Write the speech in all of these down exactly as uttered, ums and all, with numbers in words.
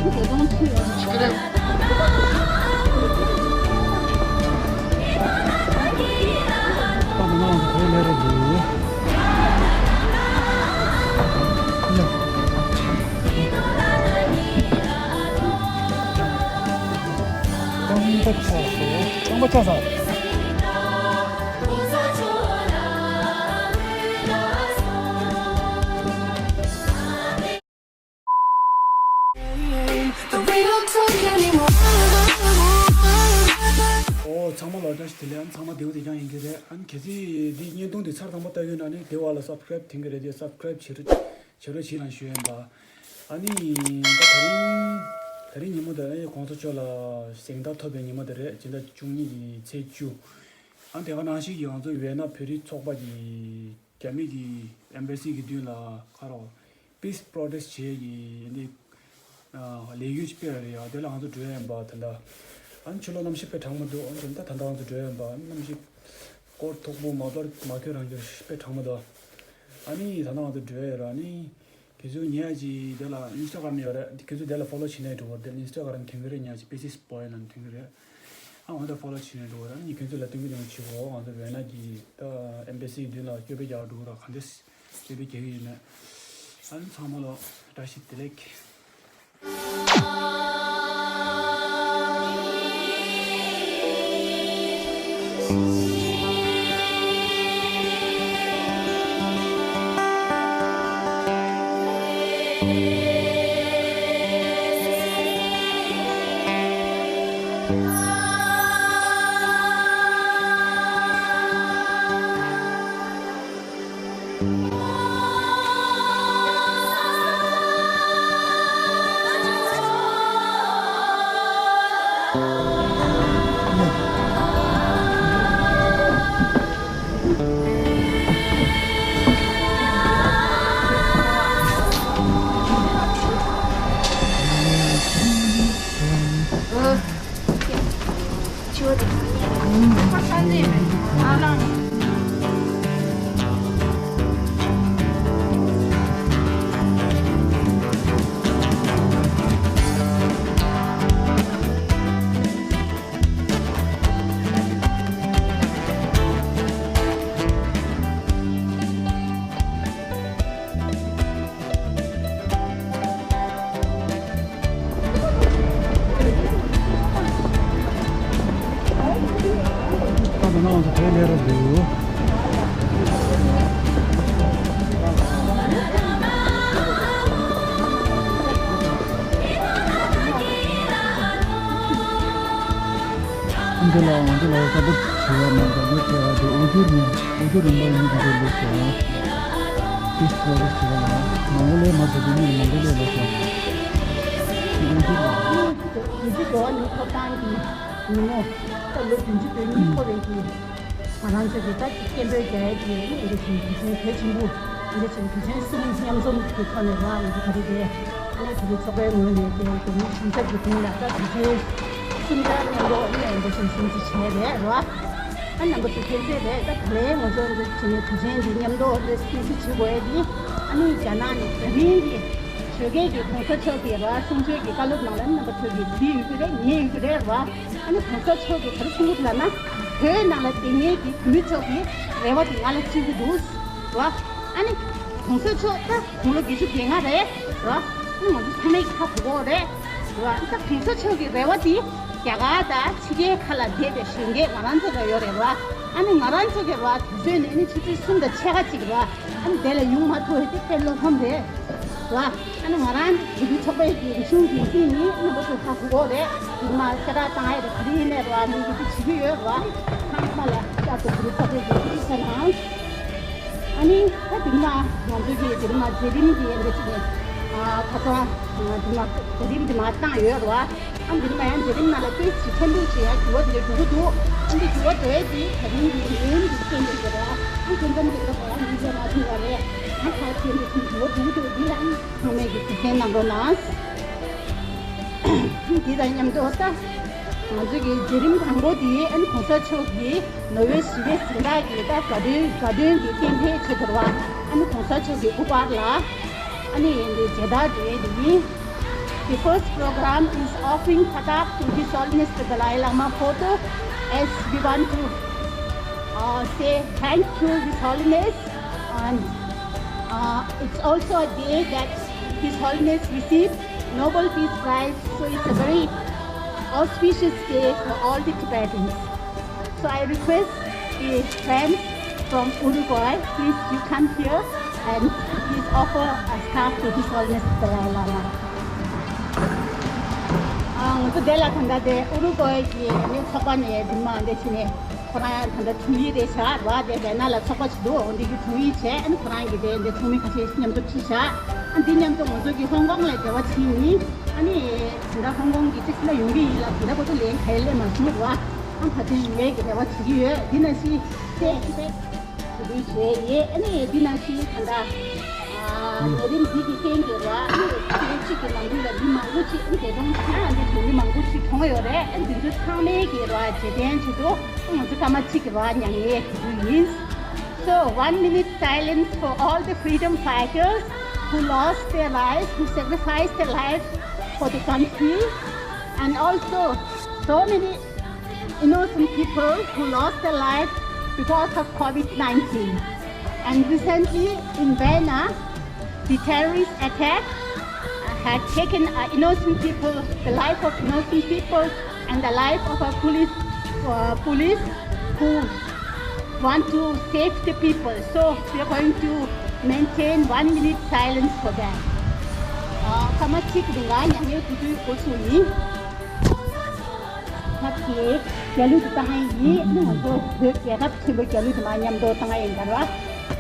རྐང་པ་ཆག་སོང་། རྐང་པ་ཆག་སོང་། ཨོ། ཚང་མ་ལ་བཀྲ་ཤིས་བདེ་ལེགས། ཨ་ནི་ཚང་མ་བདེ་པོ་བདེ་རྐྱང་ཡིན་གྱི་རེད། ཨ་ནི་གལ་སྲིད་འདི་བརྙན་ཐུང་འདི་ཚར་དང་པོ་ལྟ་ཡོད་ན་ནི་དེ་བ་ལ་སབ་སི་ཀ་རེབ་འཐེན་གྱི་རེད་དེ། སབ་སི་ཀ་རེབ་བྱེད་རོགས་བྱེད་རོགས་བྱེད་རང་ཞུ་ཡིན་པ། ཨ་ནི་ད་དེ་རིང་དེ་རིང་ཉིན་མོ་དེ་ཨ་ནི་གོང་ས་མཆོག་ལ་གཟེངས་རྟགས་ཐོབ་པའི་ཉིན་མོ་དེ་རེད། སྤྱི་ཟླ་བཅུ་གཉིས་ཀྱི་ཚེས་བཅུ། ཨ་ནི་དེ་ག་ནང་བཞིན་གྱི་ང་ཚོ་ཝེ་ན་བོད་རིགས་ཚོགས་པ་གི་རྒྱ་མི་གི་ཨེམ་བྷེ་སི་གི་མདུན་ལ་ཁ་རོག་པིས་པྲོ་ཊེ་སི་བྱེད་ཀྱི་འདི་ལས་འགུལ་ཅིག་སྤེལ་རེད་ཡ། དེ་ལ་ང་ཚོ་འགྲོ་ཡ་ཡིན་པ། ད་ལྟ་ཨ་ནི་ཕྱི་ལོགས་གནམ་གཤིས་དཔེ་གྲང་མོ་འདུག་ཨ་ནི་ད་ད་ལྟ་ང་ཚོ་འགྲོ་ཡ་ཡིན་པ། གནམ་གཤིས་སྐོར་ཐོག་པོ་མ་པར་མ་ཁྱོད་རང་གི་དཔེ་གྲང་མོ་འདུག་ཨ་ནི་ད་ལྟ་ང་ཚོ་འགྲོ་ཡ་ཡོད་ར། ཨ་ནི་ཁྱེད་ཚོ་ཉེ་ཡ་ཅིག་དེ་ལ་ཨིན་སི་ཊ་གྷ་རམ་ཡོད་རེད། ཁྱེད་ཚོ་དེ་ལ་ཕོ་ལོ་བྱེད་ནས་འགྲོ་བར། དེ་ལ་ཨིན་སི་ཊ་གྷ་རམ་ཐོན་གི་རེད། ཉེ་ཡ་ཅིག་པེ་སི་སི་བོའི་ལ་ཐོན་གི་རེད། ཨ་འོ་ད་ཕོ་ལོ་བྱེད་ནས་འགྲོ་བར། ཨ་ནི་ཁྱེད་ཚོ་ལ་སྟོན་གི་སྟོན་གི་བྱེད་གོ། ང་ཚོ་ཝེ་ན་གི་ད་ཨེམ་བྷེ་སི་མདུན་ལ་སྐྱོད་པའི་རྒྱག་འགྲོ་ར། ག་འདྲས་སྐྱོད་པའི་རྒྱག་གི་ཡིན་ནས། ཨ་ནི་ཚང་མ་ལ་བཀྲ་ཤིས་བདེ་ལེགས། འདི་ལ་ང་ཚོ་ལ་ས་པོར་བྱེད་ཡ་མ་འདྲ་མོ་བྱེད་ཡ་དེ་འོས་སྦྱོར་ཡིན། འོས་སྦྱོར་རིམ་པ་ཡིན་གྱི་འདུག་ལོ་ཞེས་ཡང་དེ་ས་པོར་བྱེད་ཡ་ལ་མོང་གོ་ལི་ཡ་མ་ཟད་དེ་ནི་མོང་གོ་ལི་ཡ་ལ་ཞེས་འོས་སྦྱོར་ལ། བདུན་ཅུ་དོན་གཉིས་ཐོབ་ཐང་གི་ཉིན་མོ། སྐབས་ལོ་བདུན་ཅུ་དོན་གཉིས་ཐོབ་པའི་གི་ང་རང་ཚོ་གི་ད་སྐད་འབོད་རྒྱག་ཡས་དེ་ཨིན་ཇི་བའི་གི་དུས་ཆེན་གལ་ཆེན་པོ། ཨིན་ཇི་བའི་གི་དུས་ཆེན་གསུམ་མཉམ་འཛོམས་ཀྱི་ཐོག་ནས་ར། ཨིན་ཇི་ག་རེ་རེད། ཨ་ནི་དེ་གི་ཚོགས་པའི་ངོས་ནས་དེ་དེ་ནི་ཁྲིམས་ཞིབ་ཀྱི་དོན་ལ་ད་དུས་ཆེན་གསུམ་ཆར་མཉམ་དུ་ཨ་ནི་ཨིན་ཇི་བའི་སྲུང་བརྩི་བྱས་རེད་ར། ཨ་རྣམ་པ་ཚོ་ཁྱེད་ཚོས་རེད། ད་དེ་རིང་ང་ཚོ་འདི་བྱེད་ནས་དུས་ཆེན་འདི་མཉམ་དུ་འདི་སྲུང་བརྩི་བྱེད་དགོས་ཡས་འདི་ཨ་ནི་རྒྱ་ནག་ནས་འཛམ་གླིང་གི་ཞོགས་ཀས་ཀྱི་གོང་ས་མཆོག་གི་ར་གསུང་ཆོས་ཀྱི་བཀའ་སློབ་ནང་ལ་རྣམ་པ་ཚོ་གིས་འདི་ཡོད་ཀྱི་རེད། ཉན་ཡོད་ཀྱི་རེད་ར། ཨ་ནི་གོང་ས་མཆོག་གིས་ག་རེ་གསུང་གི་འདུག་ལབ་ན། བོད་ནང་ལ་བསྡད་མཁན་གྱི་བོད་མི་ཚོ་གི་རེ་བ་དེ་ང་ལ་བཅོལ་གྱི་འདུག་ར། ཨ་ནི་གོང་ས་མཆོག་ད་དགུང་ལོ་བརྒྱད་ཅུ་གྱ་ལྔ་རེད་ར། ཨ་ནི་ང་ཚོ་ཚང་མས་ཧ་གོ་གི་རེད་ར། ད་གོང་ས་མཆོག་གི་རེ་བ་དེ་རྒྱ་གར་དང་ཕྱི་རྒྱལ་ཁག་ལ་བསྡད་པའི་གཞོན་སྐྱེས་ང་རང་ཚོ་ལ་ཡོད་རེད་ར། ཨ་ནི་ང་རང་ཚོ་གི་ར་དུས་ཚོད་ནི་ཨ་ནི་ཆུ་ཚོད་གསུམ་དང་ཕྱེད་ཀ་གཅིག་ར། ཨ་ནི་དེ་ལ་ཡོང་མ་ཐུབ་པ་དེ་དཔེ་བློ་ཕམ་རེད་ར། ཨ་ནི་ང་རང་དེ་དུས་ཚོགས་པའི་གི་རིག་གཞུང་འཛིན་སྐྱོང་ནི་རྣམ་པ་ཚོ་ཧ་གོ་གི་རེད། དེ་མ་ཤ་ཁྲག་བཏང་ཡ་རེད། ག་རེ་ཡིན་ནའི་ར་ནི་ཡི་གེ་བྱེད་ཀྱི་ཡོད་ར། ཚང་མ་ལ་བསྐྱར་དུ་དེ་དུས་ཚོགས་པའི་གི་ཐུགས་རྗེ་ཆེ་གནང་། ཨ་ནི་ད་དེ་མ་ང་ཚོ་གི་དེ་མ་མཛད་རིམ་གྱི་འདི་ཅིག་ནས་ཁ་སང་དེ་མ་མཛད་རིམ་དེ་མ་བཏང་ཡོད་ར། ཨ་འདི་མ་ཡང་མཛད་རིམ་ནང་ལ་དཔེ་ཞིག་ཕན་ཐོགས་ཤིག་ཡང་འགྱུར་བ་དེ་འགྲོ་གི་འདུག་ཨ་འདི་འགྱུར་བ་འགྲོ་ཡས་དེ་ད་རིང་གི་ཉིན་གྱི་རྐྱེན་གྱིས་རེད། ཨ་ཁྱོད་ཚང་གི་ད་བར་ཉིན་རེ་མ་ཐུག་པ་རེད། ཨ་ཁ་ཁྱོད་འདི་འགྱུར་བ་འགྲོ་གི་འདུག་འདི་ཡང་ཚང་མས་ཀྱི་ཐུགས་བསྟན་གནང་རོགས་གནང་། འདི་དང་མཉམ་དུ་ད་ང་ཚོ་གི་མཛད་རིམ་དང་པོ་དེ་ཨ་ནི་གོང་ས་མཆོག་གི་ནོ་བྷེལ་ཞི་བའི་གཟེངས་རྟགས་ཀྱི་ད་དགའ་སྟོན་དགའ་སྟོན་གྱི་རྟེན་འབྲེལ་ཆེད་དུ་ར། ཨ་ནི་གོང་ས་མཆོག་གི་སྐུ་པར་ལ་ཨ་ནི་འདི་མཇལ་དར་འབྲི་ཡས་དེ་ཡིན། The first program is offering pratap to His Holiness the Dalai Lama photo, as we want to uh, say thank you, His Holiness. And uh, it's also a day that His Holiness received Nobel Peace Prize, so it's a very auspicious day for all the Tibetans. So I request the friends from Uruguay, please you come here and please offer a scarf to His Holiness the Dalai Lama. ང་ཚོ་འདི་ལ་ད་ལྟ་དེ་ཨུ་རུ་ཀོའི་གི་ཚོགས་པ་ནས་འདི་མ་འདི་ཕྱི་ནས་ཁོ་རང་ད་ལྟ་དྲུང་ཡིག་རེད་ཤག་ར། དེ་བེ་ན་ལ་ཚོགས་པ་ཞིག་འདུག་འོ་འདི་གི་དྲུང་ཡིག་བྱས། ཨ་ནི་ཁོ་རང་གི་དེ་འདི་ཚོགས་མི་ཁ་ཤས་མཉམ་དུ་ཁྲིད་ཤག་ཨ་འདི་མཉམ་དུ་ང་ཚོ་གི་ཧོང་ཀོང་ལ་འབྲེལ་བ་བྱས་ནི། ཨ་ནི་ད་ལྟ་ཧོང་ཀོང་གི་ཅིག་སི་ལ་ཡོང་གི་ཡིན་ལ། ད་ལྟ་ཁོ་ཚོ་ལན་ག་ཡེ་སླེབས་མ་སོང་ར། ཨ་ད་ལྟ་ཡོང་ཡས་ཀྱི་རེ་བ་བྱེད་ཀྱི་ཡོད། འདི་ན་ཤི་ཏེ་ཏེ་གོ་སྒྲིག་བྱས་ཡོད། ཨ་ནི་འདི་ན་ཤི་ད་ལྟ་ལས་རིམ་འདི་གི་རྐྱེན་གྱིས་ར། ཨ་ནི་ཚེས་གཅིག་གི་ནང་ལོགས་ལ་མི་མང་པོ་ཅིག་ཨ་ནི་དེ་དོན་ཁ་འདི་དྲུང་མི་མང་པོ་ཅིག་གྲོངས་ཡོད་རེད། ཨ་ནི་འདི་ཚོ་ཚང་མས་ཀྱི་ར་རྗེས་དྲན་ཆེད་དུ་ང་ཚོ་སྐར་མ་གཅིག་གི་ར་མྱ་ངན་ཞུ་རྒྱུ་ཡིན། So, one minute silence for all the freedom fighters who lost their lives, who sacrificed their lives for the country, and also so many innocent people who lost their life because of covid nineteen. And recently in Vienna, the terrorist attack uh, had taken uh, innocent people, the life of innocent people, and the life of a police uh, police who want to save the people. So we are going to maintain one minute silence for them. Uh, སྐར་མ་གཅིག་རིང་ལ་མྱ་ངན་གུས་འདུད་འགོ་ཚུགས་ཡིན། ཐབས་ཀྱིས་རྒྱ་གླུ་དེ་བཏང་ཡ་ཡིན། ང་ཚོ་བོད་རྒྱལ་ཁབ་ཆེན་པོའི་རྒྱ་གླུ་དེ་མ་མཉམ་དུ་བཏང་ཡ་ཡིན་ད་ར།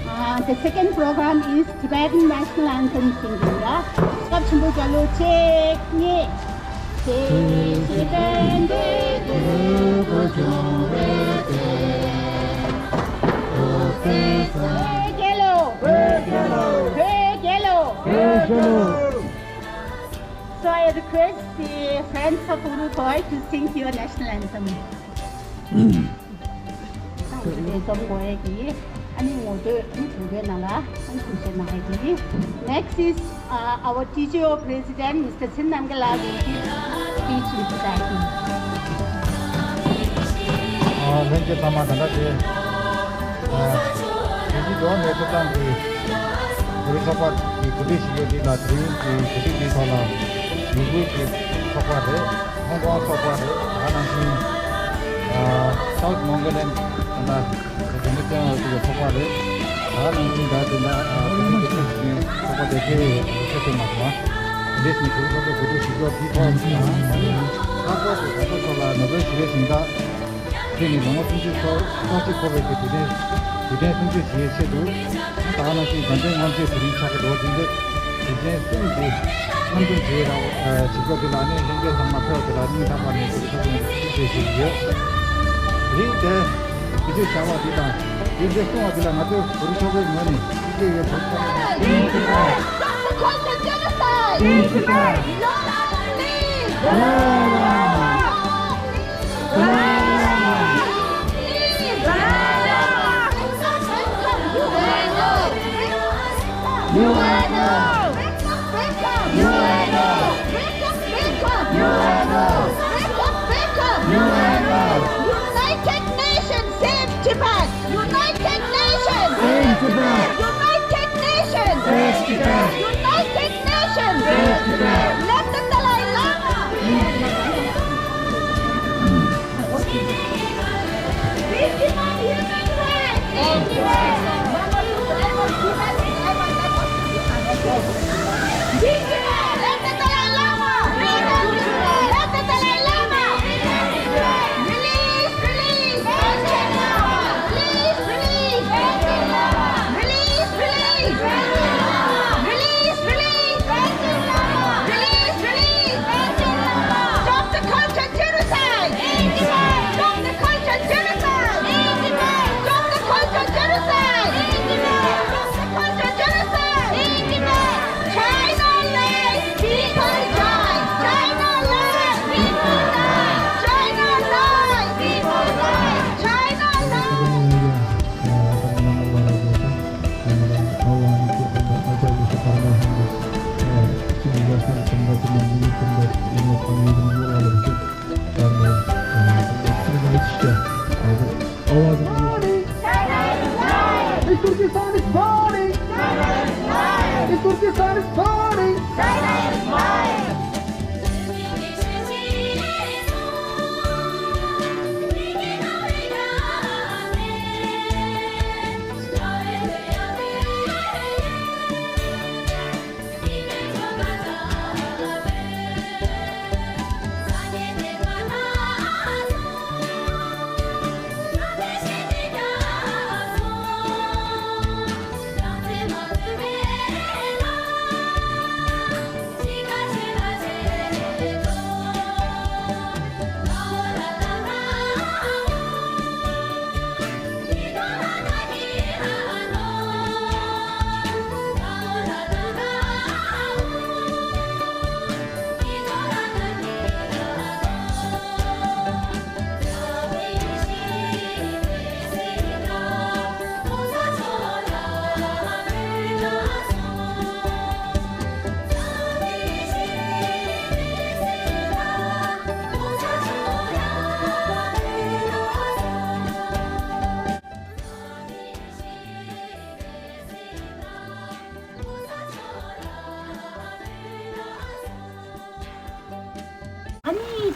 Uh, the second program is Tibetan National Anthem singing. རྒྱལ་ཁབ་ཆེན་པོའི་རྒྱལ་གླུ་གཅིག་གཉིས། བོད་རྒྱལ་ལོ། བོད་རྒྱལ་ལོ། བོད་རྒྱལ་ལོ། བོད་རྒྱལ་ལོ། So I request the friends of Uruguay to sing your national anthem. Next is uh, our T G O President, Mister Chin Namgyal will give speech in Tibetan. ལྷན་རྒྱས་ཚང་མ་ད་ལྟ་དེ་དེ་གཞི་འགྲོ་བ་མིའི་ཐོབ་ཐང་གི་བོད་རིགས་ཚོགས་པ་གི་གོ་སྒྲིག་ཞུ་རྒྱུ་འདི་ལ། དེ་རིང་གི་གོ་སྒྲིག་འདིའི་ཐོག་ལ་ཡུ་གུར་གྱི་ཚོགས་པ་རེད། ཧོང་ཀོང་ཚོགས་པ་རེད། ད་ག་ནང་བཞིན་South Mongolian ད་ལྟ་འཛམ་བུ་གླིང་བ་ཅིག་གི་ཚོགས་པ་རེད། ད་ག་ནང་བཞིན་ད་དེ་འདྲ་གོ་སྒྲིག་གི་ཚོགས་པ་དེ་ཚོའི་གོ་སྒྲིག་མ་སོང་བ་འདི་ནི་གོ་སྒྲིག་ཚོགས་པའི་གོ་སྒྲིག་ཞུ་རྒྱུ་འདིའི་ཐོག་ལ། ད་ནི་ལྷག་པར་དུ་ད་ལྟ་ཚོ་ལ་ནོ་བེལ་ཞི་བའི་གཟེངས་རྟགས་ཁྱེད་ནི་ལོ་ངོ་སུམ་ཅུ་སོ་སོ་གཅིག་འཁོར་བའི་གི་དུས་དྲན་དུས་དྲན་སྲུང་བརྩི་བྱེད་ཆེད་དུ། ད་ག་ནང་བཞིན་དགའ་ལྡན་ལྔ་མཆོད་དེ་རིང་ཆགས་ཀྱི་འདུག་དེ་འདྲ་དུས་དྲན་གསུམ་གྱི་མཉམ་དུ་མཇལ་རོགས་བྱེད་སྐབས་དེ་ལ་ནི་ལྷན་རྒྱས་ཚང་མ་ཕེབས་པ་དེ་ལ་སྙིང་ཐག་པ་ནས་གུས་ཕྱག་དང་ཐུགས་རྗེ་ཆེ་ཞུ་གི་ཡོད། དེ་རིང་དེ་དུས་ཚོད་བྱ་བ་འདི་དང་དེ་འདྲ་གསུང་བ་དེ་ལ་ང་ཚོས་བོད་རིགས་ཚོགས་པའི་ངོས་ནས་ཐུགས་རྗེ་ཆེ་ཞུ་གི་ཡོད། Stop the culture genocide! No peace! United Nations, save Tibet! United Nations! Save Tibet! United Nations! Save Tibet! United Nations! Save Tibet! Let the Dalai Lama!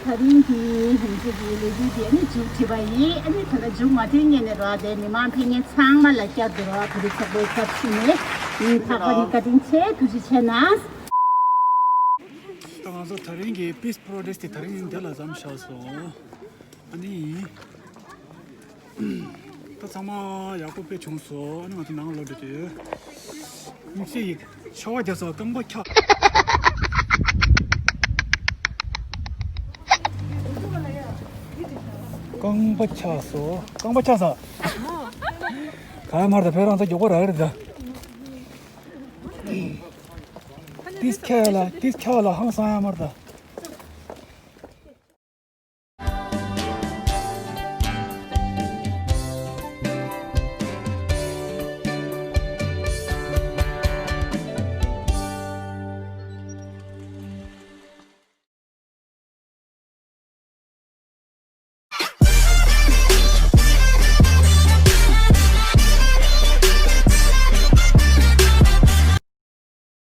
ད་རིང་གི་ང་ཚོ་གི་ལས་འགུལ་འདི་ཨ་ནི་མཇུག་བསྒྲིལ་བ་ཡིན། ཨ་ནི་ད་ལྟ་མཇུག་མ་སྒྲིལ་སྔོན་ནས་རོགས་དེ་མི་མང་ཕེབས་མཁན་ཚང་མ་ལ་བསྐྱར་དུ་རོགས་བོད་རིགས་ཚོགས་པའི་ཚབ་ཞུས་ནས་ཡིན། ཚགས་པར་ནི་བཀའ་དྲིན་ཆེ། ཐུགས་རྗེ་ཆེ་གནང་། ད་ང་ཚོ་ད་རིང་གི་peace protest དེ་ད་རིང་འདི་ལ་མཚམས་བཞག་སོང་། ཨ་ནི། ད་ཚང་མ་ཡག་པོ་དཔེ་བྱུང་སོང་། ཨ་ནི་ང་ཚོ་ནང་ལོག་འགྲོ་དུས། དམིགས་བསལ་ཡིག་ཆར་པ་བརྒྱབ་སོང་། རྐང་པ་འཁྱག་རྐང་པ་འཁྱག་སོང་། རྐང་པ་འཁྱག་ས། ག་ཡ་མར་ད་ཕེ་རང་ཚ་མགྱོགས་པོ་རག་རེད་ད། ཏིས་འཁྱག་ལ་ཏིས་འཁྱག་ལ་ཧང་སང་ཡ་མར་ད།